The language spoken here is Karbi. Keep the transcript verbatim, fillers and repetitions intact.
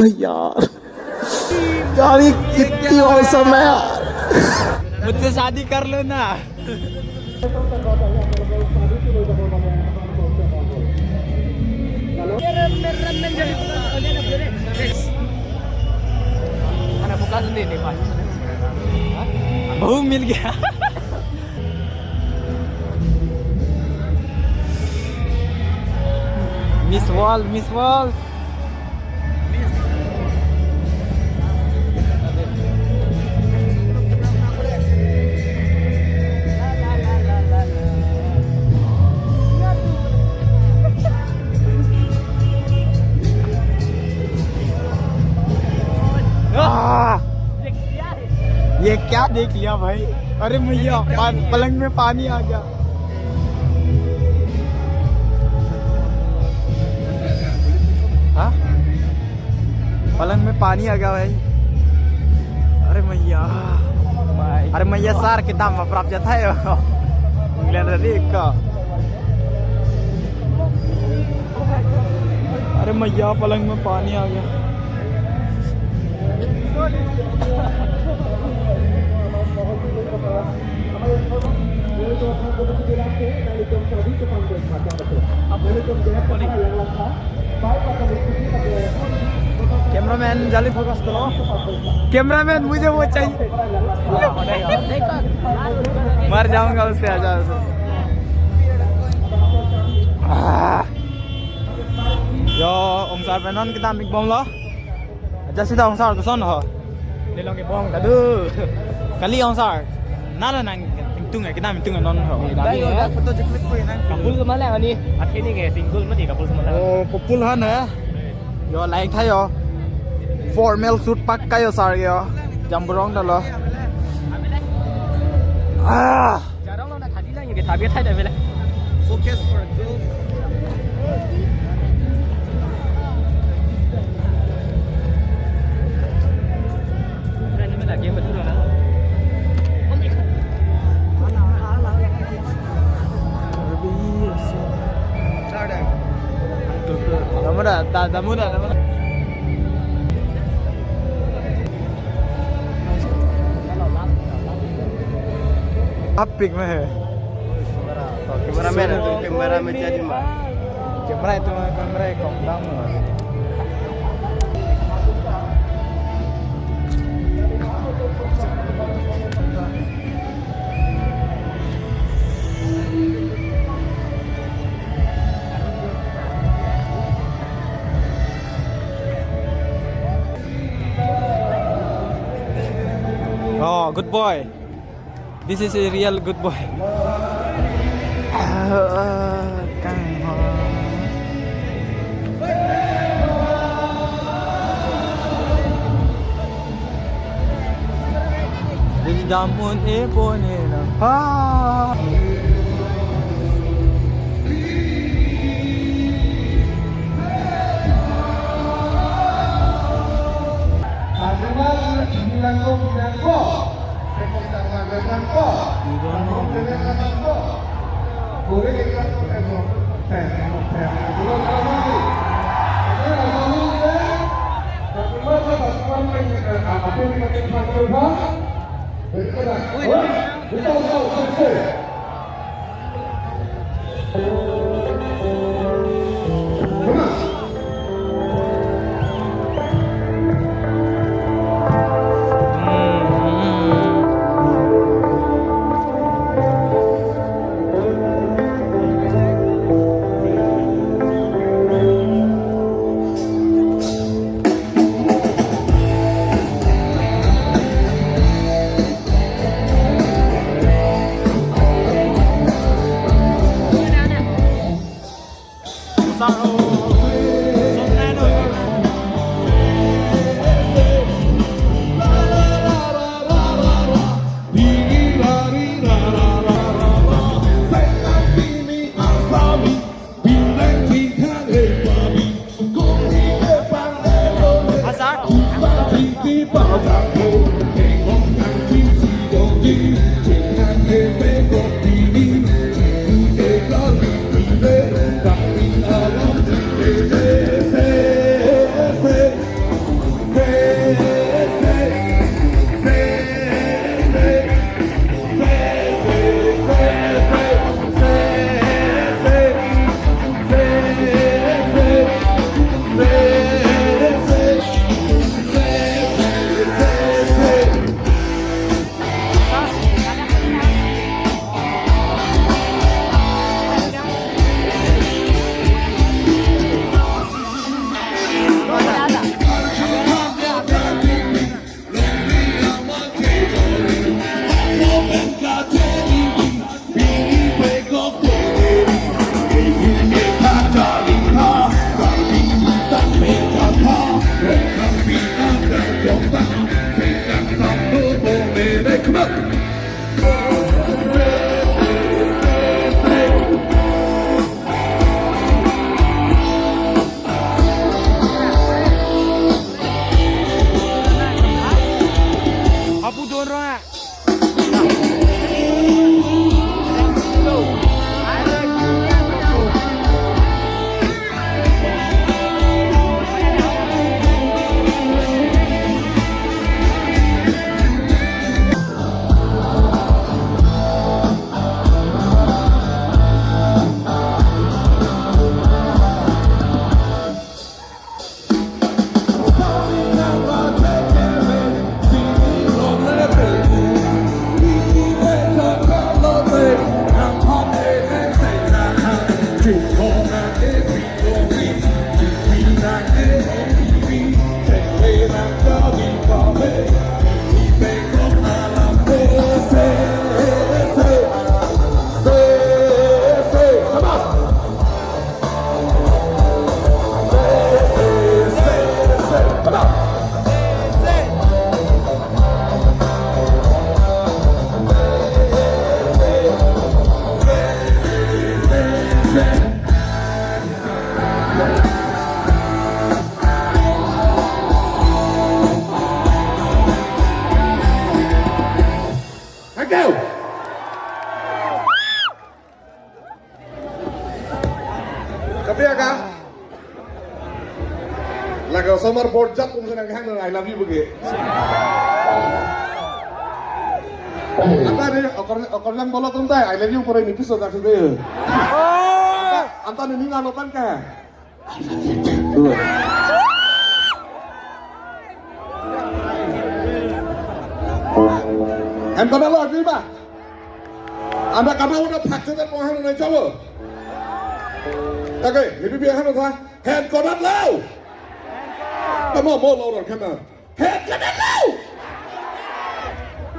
यार, यार, ये कितनी औसम है यार। मुझसे शादी कर लो ना। बहू मिल गया। Miss world, miss world. ये क्या देख लिया भाई? अरे मैया, पा-, पलंग में पानी आ गया। हाँ? पलंग में पानी आ गया भाई। अरे मैया। अरे मैया, sir, kita ma prap jatha yo. Ingleng tadi ko. अरे मैया, पलंग में पानी आ गया। Cameraman, जल्दी focus करो। Cameraman, मुझे वो चाहिए। मर जाऊंगा उससे, आ जाओ। Ah. Yo, ong sar pen non kita mik bom lo. Aja sida ong sar, koson ho? Nilong ke bom kadu. Kali ong sar. Nana nang tung, kita tung non ho. Dai, yo, dak photo jepit ko nang. Couple ke malang ani. Athini ke single mati, couple ke malang. Oh, couple han hai. Yo, lain tha yo. Formal suit pakka yo sir yo. Jamborong dalo. Ah. Jarang lo na khadi lang, yung kita biar tha dah bela. Focus for girls. Namura, da, damura, namura. Apik me he. Cameraman, camera me jadi ma. Camera itu, camera kong tam. Oh, good boy. This is a real good boy. Jadi damun e pon e na. Ah. Kapi aka? Lake osomar board jat kum senang hang I love you bagi. Anta ni okor okor lang bolo tum tai I love you pura ini piso tak sudah. Anta ni ninga lopan ka? Em kona lo di ba? Anda kama udah paksa dan pengahan na coba. Oke, lebih biar hanu ta. Hand kodat lo. Kamu mau lo orang kena. Hand kodat lo.